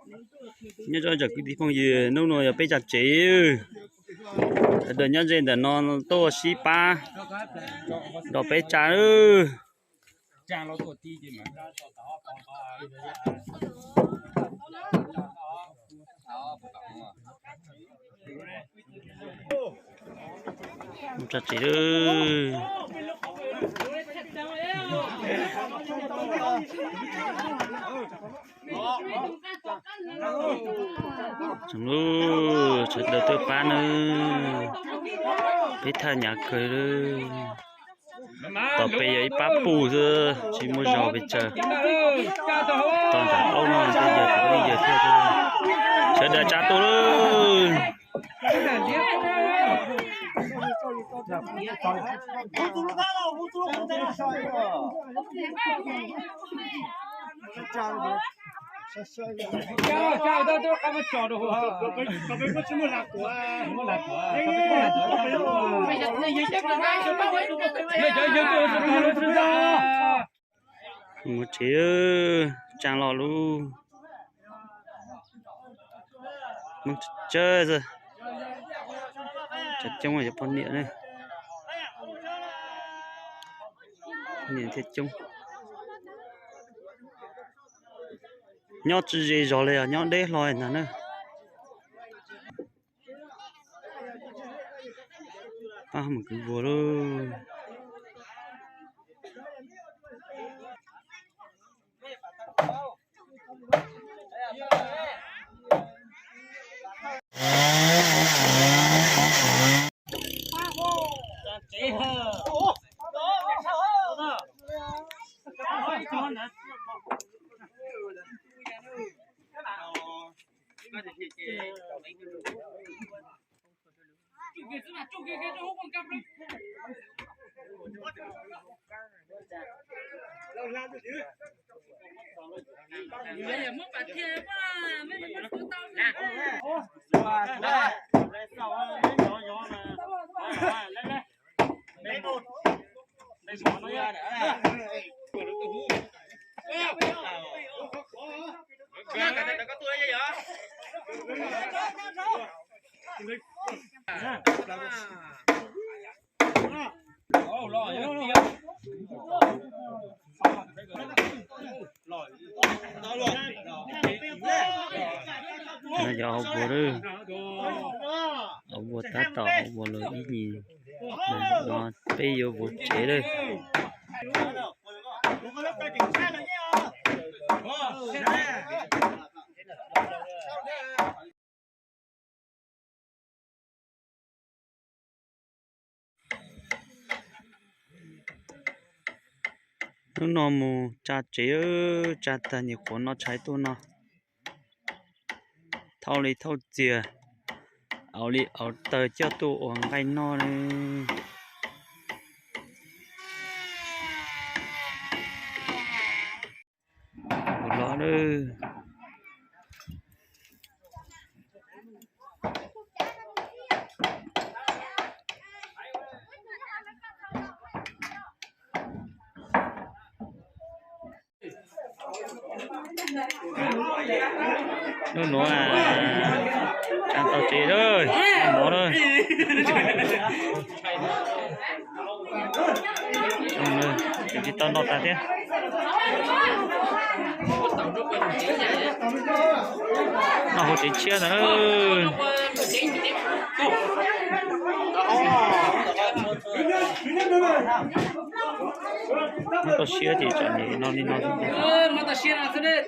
Nyob zoo tsoom kwv tij phooj ywg, hnub no yog peb tsa tsev, sawv daws nyob ze ntawm no tuaj ua sib pab nrog peb tsa. Mus tsa tsev lawm. Tsoom lub sawv daws tuaj pab nawb, peb thaj nyam kawg lawm. Tom pem yog ib pab pug xwb, tsis muaj zog pes tsawg. Tau nram aub no tej yawg tseem yawg thiab, sawv daws tsa tuaj lawm. Mus tsev, tsaa los lub. Tsawg xwb, coob coob yog poj niam ne, poj niam thiaj coob. Nyob tsis ze zog li os, nyob deb hlo ntag na. Pab mus kwv vuag lauj. Yog hauv vuag, hauv vuag tab tom hauv vuag los ib nyis no peb yuav vuag tsev lawm. Hnub no mus tsa tsev, tsa tag nyuam qhuav noj tshais tuaj no, thauj li thauj txias, auv li auv taws coj tuaj ua nqaij noj li. Ua los lawm. Hnub nuav tsaa tau tsev lawm, mov lawm. Tsis tau noj tag thiab. Noj hauv tsev tshiab ntag. Noj tau siab ces tsam no li no xwb.